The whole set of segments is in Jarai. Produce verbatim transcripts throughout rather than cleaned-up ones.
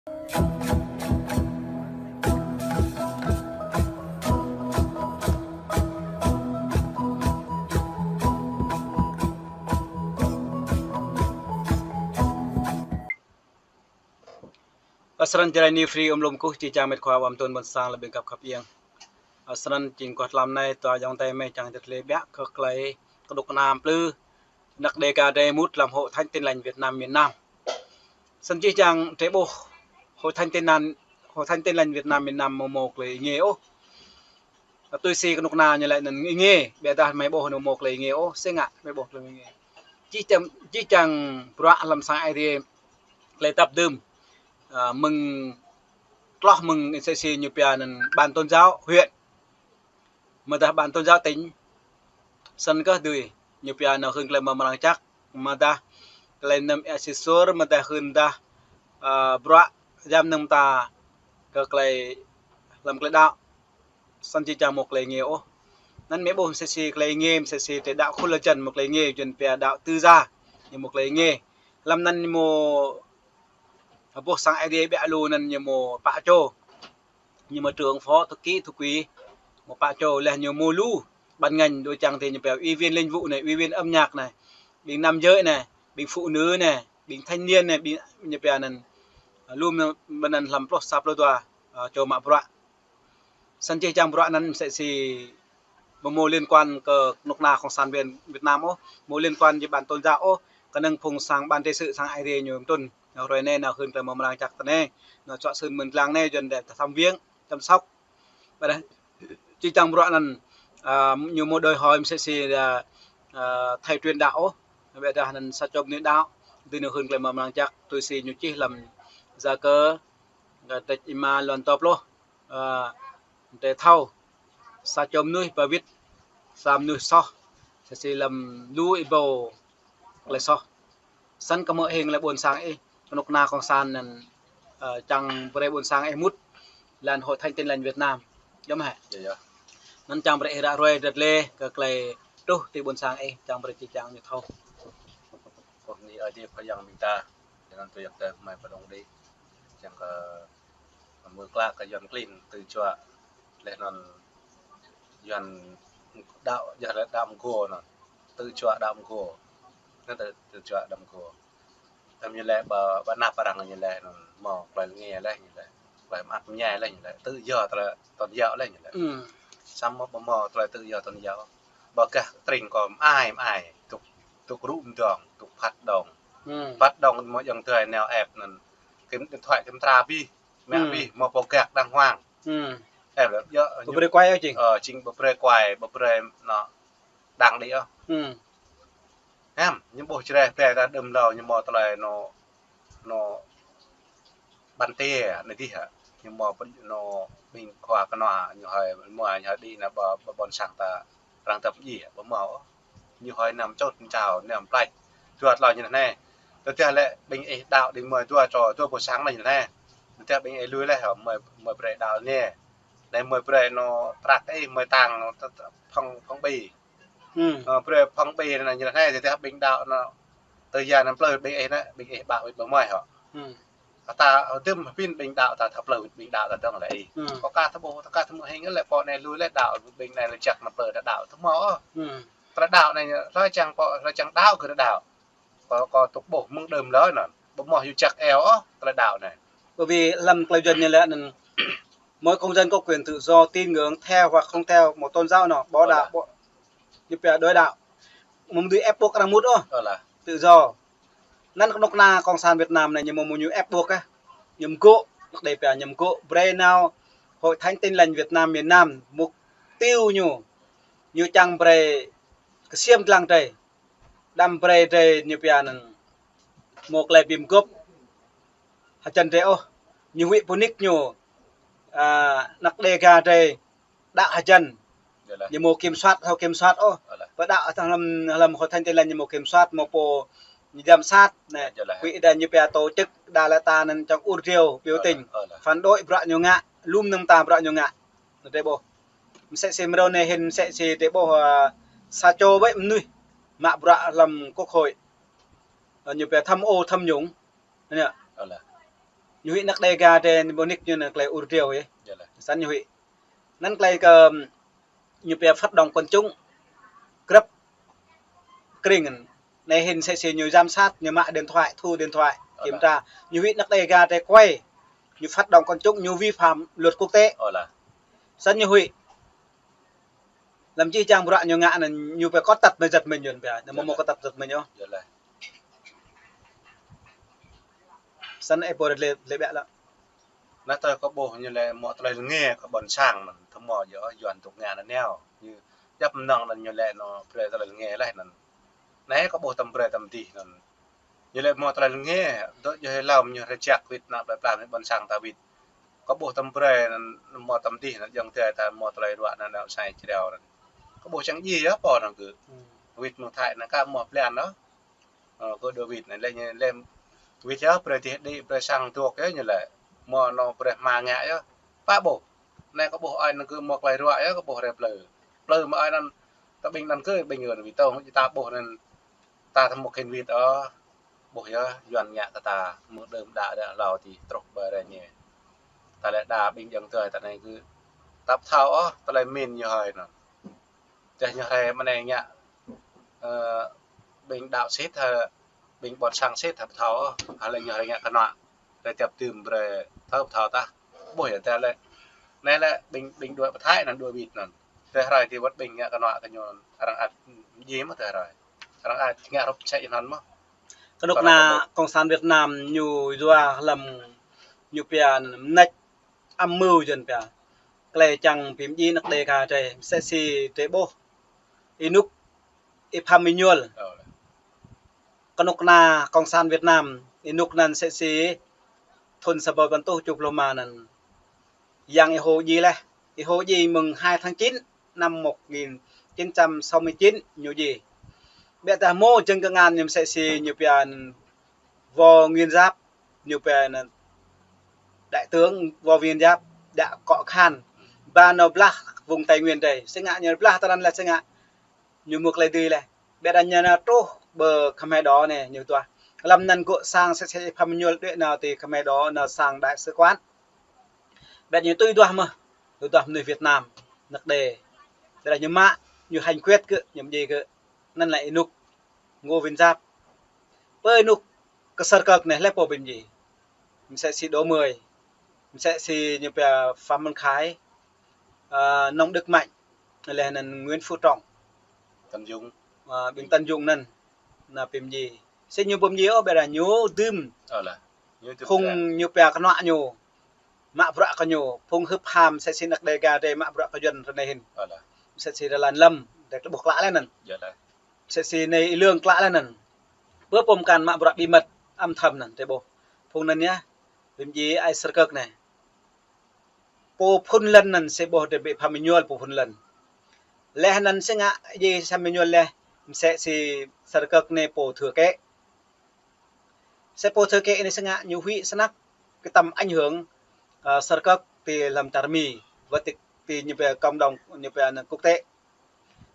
Ơ, snăn Jrai New Free ôm lŏm kơkuh, jih jang met khua ƀăm tŭn ƀôn sang lĕ ƀing găp khăp iêng. Ơ, snăn jing kơ tlam anai dua ayŏng adơi mơ̆ čang tơlơi ƀiă kơ tơlơi kơnuk kơna plư năk Đêga drei mŭt lăm Hội Thánh Tin Lành Việt Nam miền Nam. Snăn jih jang drei ƀuh Hội Thánh Tin Lành, Hội Thánh Tin Lành Việt Nam miền Nam mơ̆ mơ̆ tơlơi êngiê ôh. Tui si kơnuk kơna ñu laĭ anăn êngiê, ƀiădah mơ̆ ƀuh ñu mơ̆ tơlơi êngiê ôh, si ngă mơ̆ ƀuh tơlơi êngiê. Jih jang, jih jang bruă lăm sang Aê Diê tơlơi tăp dưm, ơ, mơ̆ng tloh mơ̆ng inh sĕ si ñu pia anăn ban tôn giáo huyện. Mơ̆ dah ban tôn giáo tỉnh. Snăn kơh dưi ñu pia nao hưn tơlơi mơ̆ng mrang jăk. Mơ̆ dah tơlơi năm êa sĭt suôr, mơ̆ dah hưn dah, ơ, bruă jăm năng mơta kơ tơlơi lăm tơlơi đăo. Snăn jih jang mơ̆ tơlơi êngiê ôh. Anăn mơ̆ ƀuh mơ̆ sĕ si tơlơi êngiê, mơ̆ sĕ si tơlơi đăo khul lŏn jăn mơ̆ tơlơi êngiê, jăn pia đăo tư gia, ñu mơ̆ tơlơi êngiê. Lăm anăn ñu mơ̆ ƀuh sang Aê Diê ƀiă lu anăn ñu mơ̆ pă čô. Ñu mơ̆ trưởng phó thư ký thư ký, mơ̆ pă čô leh ñu mơ̆ lu ban ngành dua čang tê ñu pia ủy viên lĩnh vụ anai, ủy viên âm nhạc anai, ƀing nam giới anai, ƀing phụ nữ anai, ƀing thanh niên anai, ƀing ñu pia anăn, ơ, lu mơ̆ anăn hlăm pluh sa pluh dua, ơ, čô mă bruă. Snăn jih jang bruă anăn mơ̆ sĕ si ƀu mơ̆ liên quan kơ kơnuk kơna cộng sản Việt, Việt Nam ôh, mơ̆ liên quan jing ban tôn giáo ôh, kơnơ̆ng phung sang ban trị sự sang Aê Diê ñu tŭn. Nao hrơi anai nao hưn tơlơi mơ̆ng mrang jăk tơ anai, nao čuă sưn mơ̆ng lăng anai, jăn đe thăm viếng, chăm sóc. Ƀiădah jih jang bruă anăn, ơ, ñu mơ̆ đòi hỏi mơ̆ sĕ si, ơ, ơ, thầy truyền đạo ôh. Ƀiădah anăn sa čô mơnuih đăo dưi nao hưn tơlơi mơ̆ng mrang jăk tui si ñu čih lăm Yakơ, kơ tĕč êma lŏn dua pluh. Ơ, drei thâo sa čô mơnuih ba wĭt sa mơnuih soh, sĕ si lăm lu êbâo tơlơi soh. Snăn kơ mơ̆ hing lĕ ƀuôn sang ih, kơnuk kơna cộng sản anăn, ơ, čang brei ƀuôn sang ih mŭt lăm Hội Thánh Tin Lành Việt Nam. Yơh mơ̆ hă? Yơh, yơh. Anăn čang brei ih ră ruai dăt lĕ kơ tơlơi truh ti ƀuôn sang ih, čang brei jih jang ñu thâo. Ơ, anei Aê Diê Khua Yang ƀing ta, leh anăn tui yơh tơ mai pơdŏng đĭ. Čang kơ mơ̆ klă kơ Yuăn klin tơčuă leh anăn Yuăn đăo, yơh lĕ đăo mơgô anăn. Tơčuă đăo mơgô. Anăn tơ, tơčuă đăo mơgô. Tơm ñu lĕ ƀơ, ƀơ anăp arăng ñu lĕ anăn mơ̆ tơlơi êngiê lĕ ñu lĕ. Tơlơi mơak mơñai lĕ ñu lĕ. Tự do tơlơi tôn giáo lĕ ñu lĕ. Samơ̆ ƀu mơ̆ tơlơi tự do tôn giáo. Ƀơ gah tring kơ mơai mơai. Tŭk, tŭk rŭ mơdŏng, tŭk phat đŏng. Phat đŏng mơ̆ ayŏng adơi nao ĕp anăn. Kơ̆m điện thoại kơ̆m tra bih. Mă bih, mơ̆ pô gak đang hoang. Ĕp lĕ, yơh, ƀu brei kuai ôh jing. Ơ, jing ƀu brei kuai, ƀu brei nao đang đĭ ôh. Hiam, ñu ƀuh čreh brei ta đưm lâo ñu mơ̆ tơlơi nao, nao ban tê, anai dih hă. Ñu mơ̆ pơ-, nao ƀing khua kơnua, ñu hơi, mơ̆ ñu hơi đĭ nao ƀơ, ƀơ ƀôn sang ta arăng tơp djai, ƀu mơ̆ ôh. Ñu hơi năm čôt mčao, năm plač. Dua tlâo ñu anai. Tơdah lĕ ƀing ih đăo đĭ mơ̆ dua čô, dua ƀôn sang anai ñu anai. Tơdah ƀing ih lui leh, mơ̆, mơ̆ brei đăo anai. Anai mơ̆ brei nao prăk ih, mơ̆ tang, t-, t-, phŏng, phŏng ƀĭ. Ơ, brei phŏng ƀĭ anai ñu anai, tơdah ƀing đăo nao tơ ya năm plơi ƀing ih anai, ƀing ih ƀă wĭt ƀơ mơi hŏ. Kơ ta, ơ, dưm hơbĭn ƀing đăo ta, ta plơi ƀing đăo ta dơ̆ng lĕ ih. Kơ ka ta ƀuh, ta ka ta mơ̆ hing lĕ pô anai lui lĕ đăo, ƀing anai lĕ čăk năm plơi ta đăo, ta mơ̆ ôh. Tơlơi đăo anai, tơlơi čang pô, tơlơi čang đăo kơ tơlơi đăo. Kơ, kơ tŭk ƀuh mơ̆ng đưm lơi anăn. Ƀu mơ̆ hiu čăk eo ôh, tơlơi đăo anai. Bởi vì lăm tơlơi Yuăn ñu lĕ anăn, mỗi công dân có quyền tự do tín ngưỡng theo hoặc không theo một tôn giáo nào, bỏ đạo, bỏ, ñu pia đối đạo. Mơ̆ dưi ép buộc arăng mŭt ôh. Tự do. Anăn kơnuk kơna cộng sản Việt Nam anai ñu mơ̆ mơ̆ ñu ép buộc ah. Ñu mơgô̆, anăk đe pia ñu mơgô̆. Brei nao Hội Thánh Tin Lành Việt Nam miền Nam, mục tiêu ñu, ñu čang brei kơsiam dlăng drei. Đăm brei drei ñu pia anăn mơ̆ tơlơi bi mơgôp hơjăn drei ôh. Ñu huĭ pơnik ñu, ơ, anăk Đêga drei đăo hơjăn. Ñu mơ̆ kiểm soát, thâo kiểm soát ôh. Pơ đăo hlăm, hlăm Hội Thánh Tin Lành ñu mơ̆ kiểm soát, mơ̆ pô ñu giám sát anai. Huĭ đa ñu pia tổ chức đa lĕ ta anăn čang ur driâo biểu tình. Phản đối bruă ñu ngă, lum năng ta bruă ñu ngă. Anăn drei ƀuh. Msĕ si mrâo anai hĭn msĕ si drei ƀuh, ơ, sa čô ƀĕ mơnuih mă bruă hlăm Quốc hội. Ơ, ñu pia tham ô tham nhũng. Anăn yơh. Ñu huĭ anăk Đêga drei ƀu nik ñu anăn tơlơi ur driâo yơh. Săn ñu huĭ. Anăn tơlơi kơ ñu pia phát động quần chúng grăp kring. Anai hĭn msĕ si ñu giám sát, ñu mă điện thoại, thu điện thoại, kiểm tra. Ñu huĭ anăk Đêga drei quay. Ñu phát động quần chúng, ñu vi phạm luật quốc tế. Săn ñu huĭ. Lăm čih čang bruă ñu ngă anăn ñu pia có tật mà giật mình ñu pia. Ñu mâo, mâo có tật giật mình ñu. Săn ih pô lĕ, lĕ biă lă. Anai tơlơi kâo ƀuh ñu lĕ mâo tơlơi lnge kơ ƀôn sang anăn, tơmâo yơh Yuăn tŭk ngă anăn nao. Ñu djăp mơnơ̆ng anăn ñu lĕ ñu brơi tơlơi lnge laih anăn. Anai kâo ƀuh tăm brơi tăm dih anăn. Ñu lĕ mâo tơlơi lnge, dŏ djuai hlâo ñu rơjăk wĭt anăn plei pla ƀôn sang ta wĭt. Kâo ƀuh tăm brơi anăn mâo tăm dih anăn jơ̆ng tơlơi ta mâo tơlơi ruă anăn nao sai čreo anăn. Kâo ƀuh čang djai yơh pô anăn kơ. Wĭt mơ̆ng Thái anăn ka mâo plan anăn. Ơ, kơ dŏ wĭt anăn lĕ ñu lĕ wĭt yơh brơi dih đĭ brơi sang dŏ yơh ñu lĕ. Mâo anŏ brơi hma ngă yơh. Pă ƀuh. Anai kâo ƀuh ơi anăn kơ mâo tơlơi ruă yơh kâo ƀuh rĕ plư. Plư mă ơi anăn ta ƀing anăn kơ ƀing ơi wĭt tơ̆ng ta ƀuh anăn ta tơmŭk hĭn wĭt ôh. Ƀuh yơh Yuăn ngă kơ ta mơ̆ng đưm đă đă hlâo ti truh ƀơi rĕ ñu. Ta lĕ đa ƀing jơ̆ng tơlơi ta anai kơ ta ƀu thâo ôh tơlơi min ñu hơi anăn. Tơdah ñu hrơi mơ̆ng anai ngă, ơ, ƀing đaŏ sĭt hă, ƀing ƀôn sang sĭt hă ƀu thâo ôh, hă lĕ ñu hrơi ngă kơnuă, hrơi tiăp tưm brơi thâo ƀu thâo tah. Ƀuh yơh tơdah lĕ. Anai lĕ ƀing, ƀing đuaĭ pơ Thái anăn đuaĭ wĭt anăn. Tơdah hrơi ti wơ̆t ƀing ngă kơnuă kơ ñu arăng ăt djai mơ̆ tơdah hrơi. Arăng ăt ngă hrup sĕ anăn mơ̆. Kơnuk kơna cộng sản Việt Nam ñu yua hlăm ñu pia anăn mnêč âm mưu jăn pia. Tơlơi čang bi mdjai anăk Đêga drei, msĕ si drei ƀuh. Ênuk Y Pham Êñuôl. Kơnuk kơna cộng sản Việt Nam, ênuk anăn msĕ si thŭn sa ƀai păn êtuh tơjuh pluh rơma anăn. Yang Y Hô djai laih, Y Hô djai mơ̆ng hai tháng chín năm một nghìn chín trăm sáu mươi chín ñu djai. Biă dah mâo jơ̆ng kơngan ñu msĕ si ñu pia anăn Võ Nguyên Giáp, ñu pia anăn đại tướng Võ Nguyên Giáp, đă kŏ khan, ba nao blah vùng Tây Nguyên drei. Sĭt ngă ñu blah tơrăn lĕ sĭt ngă ñu mŭk lĕ dưi lĕ. Biă dah ñu nao truh ƀơi Khmer Đỏ anei ñu tuah. Hlăm anăn gŏ sang sĕ sĕ Y Pham Êñuôl đuaĭ nao ti Khmer Đỏ nao sang đại sứ quán. Biă ñu tui duah mơh, tui duah mnuih Việt Nam, anăk Đê. Biă dah ñu mă, ñu hành quyết kơ, ñu mdjai kơ. Anăn lĕ ênuk Ngô Nguyên Giáp. Pơ ênuk kơ Sơrkơk anei lĕ pô bi mdjai. Msĕ si Đỗ Mười, msĕ si ñu pia Phạm Minh Khải, ơ, Nông Đức Mạnh, leh anăn Nguyễn Phú Trọng. Tấn Dũng. Ơ, ƀing Tấn Dũng anăn, anăn bi mdjai. Sĭt ñu bi mdjai ôh, biă dah ñu dưm. Ơ lah, ñu dưm phung drei. Ñu pia kơnuă ñu. Mă bruă kơ ñu, phung hưp ham, msĕ si anăk Đêga drei mă bruă kơ Yuăn ră anei hĭn. Ơ lah. Msĕ si Ra Lan Lâm, drei ƀuh klă leh anăn. Msĕ si anei Y Lương klă leh anăn. Pơ pô mkăn mă bruă bí mật, âm thầm anăn, drei ƀuh. Phung anăn yơh, bi mdjai ai Sơrkơk anei. Pô phŭn lăn anăn sĭt ƀuh drei bi Y Pham Êñuôl pô phŭn lăn. Leh anăn sĭt ngă djai Y Pham Êñuôl leh, msĕ si Sơrkơk anei pô thư ký. Sĭt pô thư ký anei sĭt ngă ñu huĭ snăk kơ tăm ảnh hưởng, ơ, Sơrkơk ti hlăm čar Mi, wơ̆t ti, ti ñu pia cộng đồng, ñu pia anăn quốc tế.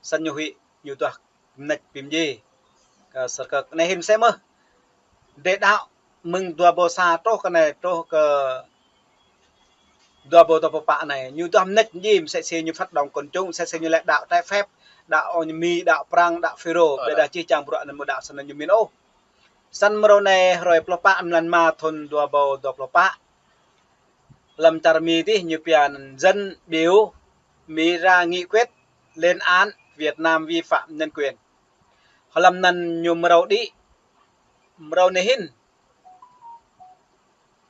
Săn ñu huĭ, ñu tuah mnêč bi mdjai kơ Sơrkơk. Anei hĭn msĕ mơh. Drei đaŏ mơ̆ng dua ƀâo sa truh kơ anei, truh kơ dua ƀâo dua pluh pă anei. Ñu tuah mnêč mdjai msĕ si ñu phát động quần chúng, msĕ si ñu lĕ đaŏ trái phép, đaŏ Mi, đaŏ Prăng, đaŏ FULRO. Biă dah čih čang bruă anăn mơ̆ đaŏ săn ñu min ôh. Săn mrâo anei hrơi pluh pă mlan rơma thŭn dua ƀâo dua pluh pă. Hlăm čar Mi dih ñu pia anăn dân biểu Mỹ ra nghị quyết lên án Việt Nam vi phạm nhân quyền. Hlăm anăn ñu mrâo đĭ, mrâo anei hĭn.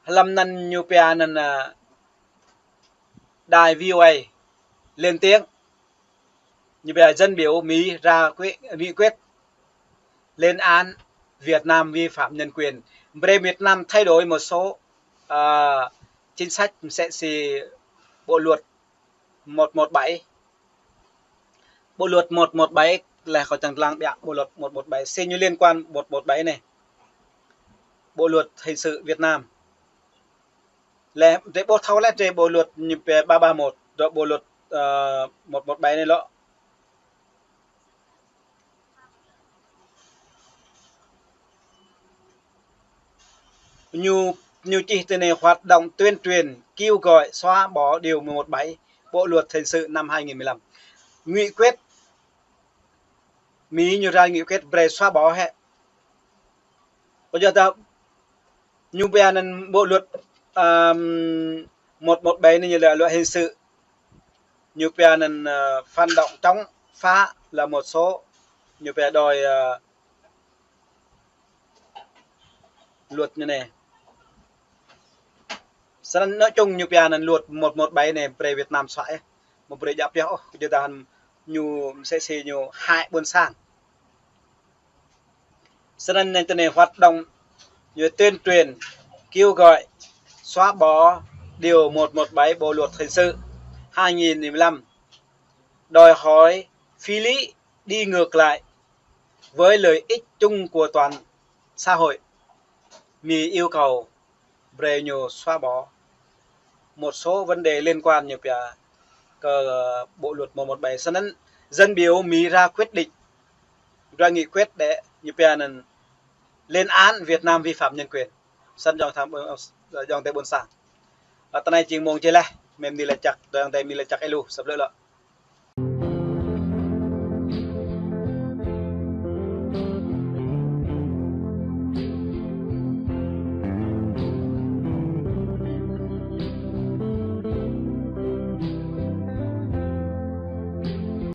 Hlăm anăn ñu pia anăn, ơ, đài VOA lên tiếng. Ñu pia dân biểu Mỹ ra quyết, nghị quyết lên án Việt Nam vi phạm nhân quyền. Brei Việt Nam thay đổi một số, ơ, chính sách msĕ si bộ luật một một bảy. Bộ luật một một bảy leh kâo čang lăng biă bộ luật một một bảy. Sĭt ñu liên quan một một bảy anei. Bộ luật hình sự Việt Nam. Leh, drei ƀuh thâo leh drei bộ luật ñu pia ba ba một, dŏ bộ luật, ơ, một một bảy anei lŏ. Ñu ñu čih tui anai: hoạt động tuyên truyền kêu gọi xóa bỏ điều một một bảy Bộ luật hình sự năm hai nghìn mười lăm. Nghị quyết, Mỹ ñu ra nghị quyết brơi xóa bỏ hĕ. Kơ yua dah ñu pia anŭn bộ luật, ưm, một một bảy anai ñu là luật hình sự. Ñu pia anŭn, ơ, phản động chống phá là một số, ñu pia đôi, ơ, luật ñu anai. Snăn nói chung ñu pia anŭn luật một một bảy anai brơi Việt Nam xóa ĕh. Mơ̆ brơi djă pioh ôh, kơ yua dah ñu msĕ si ñu hại ƀôn sang. Snăn anai tui anai: hoạt động, ñu tuyên truyền kêu gọi xóa bỏ điều một một bảy Bộ luật hình sự hai nghìn mười lăm, đòi hỏi phi lý, đi ngược lại với lợi ích chung của toàn xã hội. Mỹ yêu cầu brơi ñu xóa bỏ một số vấn đề liên quan ñu pia kơ, ơ, bộ luật một một bảy. Snăn dân biểu Mỹ ra quyết định, ra nghị quyết đe ñu pia anŭn lên án Việt Nam vi phạm nhân quyền. Snăn ayŏng adơi ƀôn sang. Ơ, tơ anai jing mông jih laih, mơ̆ng anai laĭ čăk, ayŏng adơi mơ̆ng anai laĭ čăk ih lu, sa blư̆ lŏ.